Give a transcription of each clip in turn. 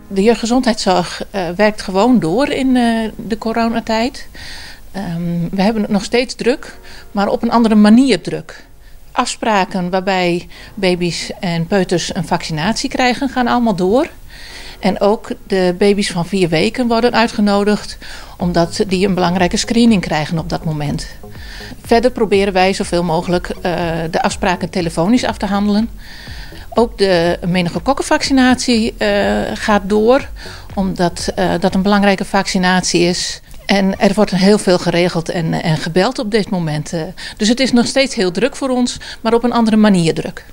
De jeugdgezondheidszorg werkt gewoon door in de coronatijd. We hebben het nog steeds druk, maar op een andere manier druk. Afspraken waarbij baby's en peuters een vaccinatie krijgen, gaan allemaal door. En ook de baby's van 4 weken worden uitgenodigd, omdat die een belangrijke screening krijgen op dat moment. Verder proberen wij zoveel mogelijk de afspraken telefonisch af te handelen. Ook de meningokokkenvaccinatie gaat door, omdat dat een belangrijke vaccinatie is. En er wordt heel veel geregeld en gebeld op dit moment. Dus het is nog steeds heel druk voor ons, maar op een andere manier druk.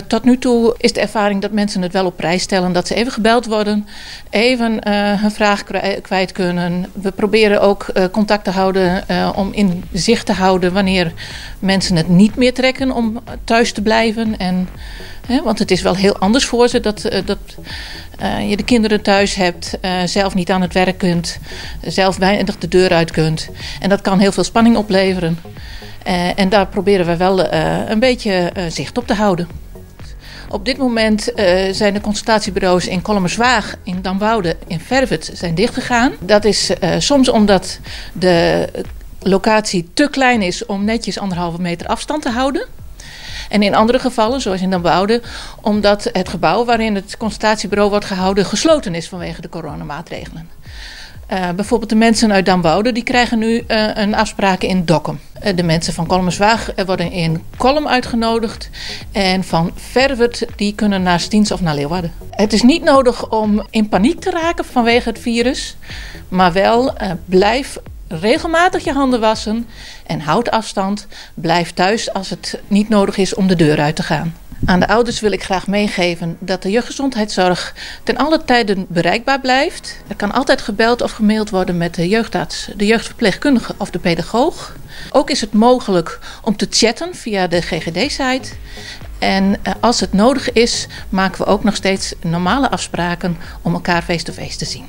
Tot nu toe is de ervaring dat mensen het wel op prijs stellen, dat ze even gebeld worden, even hun vraag kwijt kunnen. We proberen ook contact te houden om in zicht te houden wanneer mensen het niet meer trekken om thuis te blijven. Want het is wel heel anders voor ze dat je de kinderen thuis hebt, zelf niet aan het werk kunt, zelf weinig de deur uit kunt. En dat kan heel veel spanning opleveren. En daar proberen we wel een beetje zicht op te houden. Op dit moment zijn de consultatiebureaus in Kollumerzwaag, in Damwoude, in Ferwert zijn dichtgegaan. Dat is soms omdat de locatie te klein is om netjes 1,5 meter afstand te houden. En in andere gevallen, zoals in Damwoude, omdat het gebouw waarin het consultatiebureau wordt gehouden gesloten is vanwege de coronamaatregelen. Bijvoorbeeld de mensen uit Damwoude die krijgen nu een afspraak in Dokkum. De mensen van Kollumerzwaag worden in Kollum uitgenodigd. En van Ferwert die kunnen naar Stiens of naar Leeuwarden. Het is niet nodig om in paniek te raken vanwege het virus. Maar wel blijf regelmatig je handen wassen en houd afstand. Blijf thuis als het niet nodig is om de deur uit te gaan. Aan de ouders wil ik graag meegeven dat de jeugdgezondheidszorg ten alle tijden bereikbaar blijft. Er kan altijd gebeld of gemaild worden met de jeugdarts, de jeugdverpleegkundige of de pedagoog. Ook is het mogelijk om te chatten via de GGD-site. En als het nodig is, maken we ook nog steeds normale afspraken om elkaar face-to-face te zien.